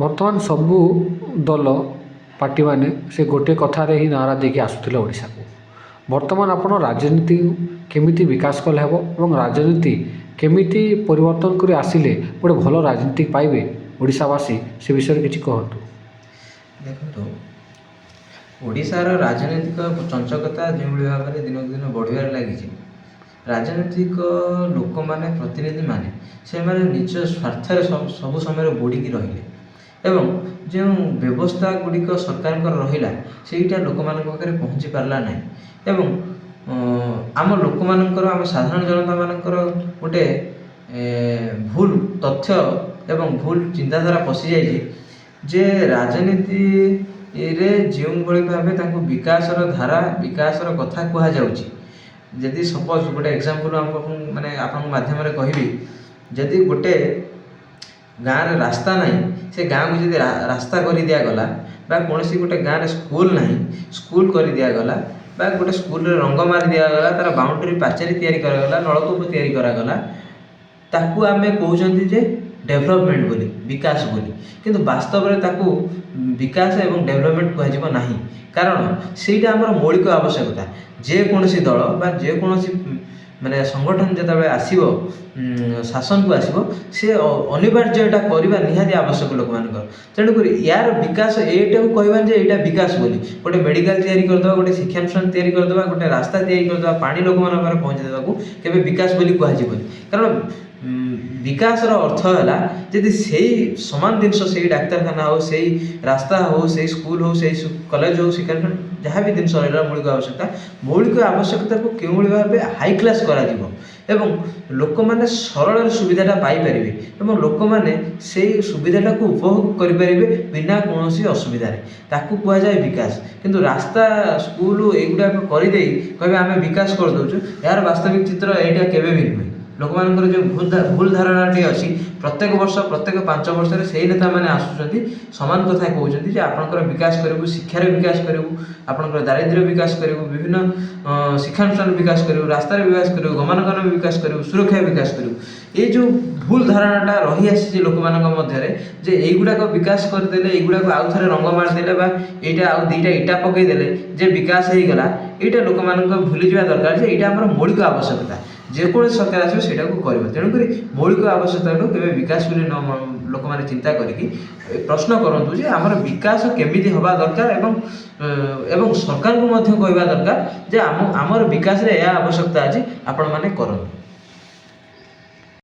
ବର୍ତ୍ତମାନ ସବୁ ଦଳ, ପାର୍ଟିମାନେ ସେ ଗୋଟିଏ କଥାରେ ହିଁ ନାରା ଦେଇକି ଆସୁଥିଲେ ଓଡ଼ିଶାକୁ। ବର୍ତ୍ତମାନ ଆପଣ ରାଜନୀତି କେମିତି ବିକାଶ କଲେ ହେବ ଏବଂ ରାଜନୀତି କେମିତି ପରିବର୍ତ୍ତନ କରି ଆସିଲେ ଗୋଟେ ଭଲ ରାଜନୀତି ପାଇବେ ଓଡ଼ିଶାବାସୀ, ସେ ବିଷୟରେ କିଛି କୁହନ୍ତୁ। ଦେଖନ୍ତୁ, ଓଡ଼ିଶାର ରାଜନୈତିକ ଚଞ୍ଚକତା ଯେଉଁଭଳି ଭାବରେ ଦିନକୁ ଦିନ ବଢ଼ିବାରେ ଲାଗିଛି, ରାଜନୈତିକ ଲୋକମାନେ, ପ୍ରତିନିଧିମାନେ, ସେମାନେ ନିଜ ସ୍ୱାର୍ଥରେ ସବୁ ସମୟରେ ବୁଡ଼ିକି ରହିଲେ ଏବଂ ଯେଉଁ ବ୍ୟବସ୍ଥା ଗୁଡ଼ିକ ସରକାରଙ୍କର ରହିଲା, ସେଇଟା ଲୋକମାନଙ୍କ ପାଖରେ ପହଞ୍ଚି ପାରିଲା ନାହିଁ। ଏବଂ ଆମ ଲୋକମାନଙ୍କର, ଆମ ସାଧାରଣ ଜନତାମାନଙ୍କର ଗୋଟେ ଭୁଲ ତଥ୍ୟ ଏବଂ ଭୁଲ ଚିନ୍ତାଧାରା ପଶିଯାଇଛି ଯେ ରାଜନୀତିରେ ଯେଉଁଭଳି ଭାବେ ତାଙ୍କୁ ବିକାଶର ଧାରା, ବିକାଶର କଥା କୁହାଯାଉଛି, ଯଦି ସପୋଜ ଗୋଟେ ଏକ୍ଜାମ୍ପଲ୍ ଆମ ପାଖକୁ, ମାନେ ଆପଣଙ୍କ ମାଧ୍ୟମରେ କହିବି, ଯଦି ଗୋଟେ ଗାଁରେ ରାସ୍ତା ନାହିଁ, ସେ ଗାଁକୁ ଯଦି ରାସ୍ତା କରି ଦିଆଗଲା ବା କୌଣସି ଗୋଟେ ଗାଁରେ ସ୍କୁଲ ନାହିଁ, ସ୍କୁଲ କରି ଦିଆଗଲା ବା ଗୋଟେ ସ୍କୁଲରେ ରଙ୍ଗ ମାରି ଦିଆଗଲା, ତା'ର ବାଉଣ୍ଡ୍ରି ପାଚେରୀ ତିଆରି କରାଗଲା, ନଳକୂପ ତିଆରି କରାଗଲା, ତାକୁ ଆମେ କହୁଛନ୍ତି ଯେ ଡେଭଲପମେଣ୍ଟ ବୋଲି, ବିକାଶ ବୋଲି। କିନ୍ତୁ ବାସ୍ତବରେ ତାକୁ ବିକାଶ ଏବଂ ଡେଭଲପମେଣ୍ଟ କୁହାଯିବ ନାହିଁ, କାରଣ ସେଇଟା ଆମର ମୌଳିକ ଆବଶ୍ୟକତା। ଯେକୌଣସି ଦଳ ବା ଯେକୌଣସି ମାନେ ସଂଗଠନ ଯେତେବେଳେ ଆସିବ, ଶାସନକୁ ଆସିବ, ସେ ଅନିବାର୍ଯ୍ୟ ଏଇଟା କରିବା ନିହାତି ଆବଶ୍ୟକ ଲୋକମାନଙ୍କର। ତେଣୁକରି ୟାର ବିକାଶ, ଏଇଟାକୁ କହିବାନି ଯେ ଏଇଟା ବିକାଶ ବୋଲି। ଗୋଟେ ମେଡ଼ିକାଲ ତିଆରି କରିଦେବା, ଗୋଟେ ଶିକ୍ଷାନୁଷ୍ଠାନ ତିଆରି କରିଦେବା, ଗୋଟେ ରାସ୍ତା ତିଆରି କରିଦେବା, ପାଣି ଲୋକମାନଙ୍କ ପାଖରେ ପହଞ୍ଚେଇ ଦେବାକୁ କେବେ ବିକାଶ ବୋଲି କୁହାଯିବନି। କାରଣ ବିକାଶର ଅର୍ଥ ହେଲା, ଯଦି ସେଇ ସମାନ ଜିନିଷ, ସେଇ ଡାକ୍ତରଖାନା ହଉ, ସେଇ ରାସ୍ତା ହଉ, ସେଇ ସ୍କୁଲ ହଉ, ସେଇ କଲେଜ ହଉ, ଶିକ୍ଷାନୁଷ୍ଠାନ, ଯାହା ବି ଜିନିଷ ରହିଲା ମୌଳିକ ଆବଶ୍ୟକତା, ମୌଳିକ ଆବଶ୍ୟକତାକୁ କେଉଁଭଳି ଭାବେ ହାଇ କ୍ଲାସ୍ କରାଯିବ ଏବଂ ଲୋକମାନେ ସରଳରେ ସୁବିଧାଟା ପାଇପାରିବେ ଏବଂ ଲୋକମାନେ ସେଇ ସୁବିଧାଟାକୁ ଉପଭୋଗ କରିପାରିବେ ବିନା କୌଣସି ଅସୁବିଧାରେ, ତାକୁ କୁହାଯାଏ ବିକାଶ। କିନ୍ତୁ ରାସ୍ତା, ସ୍କୁଲ ଏଇଗୁଡ଼ାକ କରିଦେଇ କହିବେ ଆମେ ବିକାଶ କରିଦେଉଛୁ, ଏହାର ବାସ୍ତବିକ ଚିତ୍ର ଏଇଟା କେବେ ବି ନୁହେଁ। ଲୋକମାନଙ୍କର ଯେଉଁ ଭୁଲ ଧାରଣାଟି ଅଛି, ପ୍ରତ୍ୟେକ ବର୍ଷ, ପ୍ରତ୍ୟେକ 5 ବର୍ଷରେ ସେଇ ନେତାମାନେ ଆସୁଛନ୍ତି, ସମାନ କଥା କହୁଛନ୍ତି ଯେ ଆପଣଙ୍କର ବିକାଶ କରିବୁ, ଶିକ୍ଷାର ବିକାଶ କରିବୁ, ଆପଣଙ୍କର ଦାରିଦ୍ର୍ୟ ବିକାଶ କରିବୁ, ବିଭିନ୍ନ ଶିକ୍ଷାନୁଷ୍ଠାନ ବିକାଶ କରିବୁ, ରାସ୍ତାର ବିକାଶ କରିବୁ, ଗମନାଗମନ ବିକାଶ କରିବୁ, ସୁରକ୍ଷା ବିକାଶ କରିବୁ। ଏଇ ଯେଉଁ ଭୁଲ ଧାରଣାଟା ରହିଆସିଛି ଲୋକମାନଙ୍କ ମଧ୍ୟରେ ଯେ ଏଇଗୁଡ଼ାକ ବିକାଶ କରିଦେଲେ, ଏଇଗୁଡ଼ାକ ଆଉ ଥରେ ରଙ୍ଗ ମାରିଦେଲେ ବା ଏଇଟା ଆଉ ଦୁଇଟା ଇଟା ପକାଇଦେଲେ ଯେ ବିକାଶ ହେଇଗଲା, ଏଇଟା ଲୋକମାନଙ୍କ ଭୁଲିଯିବା ଦରକାର ଯେ ଏଇଟା ଆମର ମୌଳିକ ଆବଶ୍ୟକତା। ଯେକୌଣସି ସରକାର ଆସିବ, ସେଇଟାକୁ କରିବ। ତେଣୁକରି ମୌଳିକ ଆବଶ୍ୟକତାକୁ କେବେ ବିକାଶ ବୋଲି ନ ଲୋକମାନେ ଚିନ୍ତା କରିକି ପ୍ରଶ୍ନ କରନ୍ତୁ ଯେ ଆମର ବିକାଶ କେମିତି ହେବା ଦରକାର ଏବଂ ସରକାରଙ୍କୁ ମଧ୍ୟ କହିବା ଦରକାର ଯେ ଆମର ବିକାଶରେ ଏହା ଆବଶ୍ୟକତା ଅଛି, ଆପଣମାନେ କରନ୍ତୁ।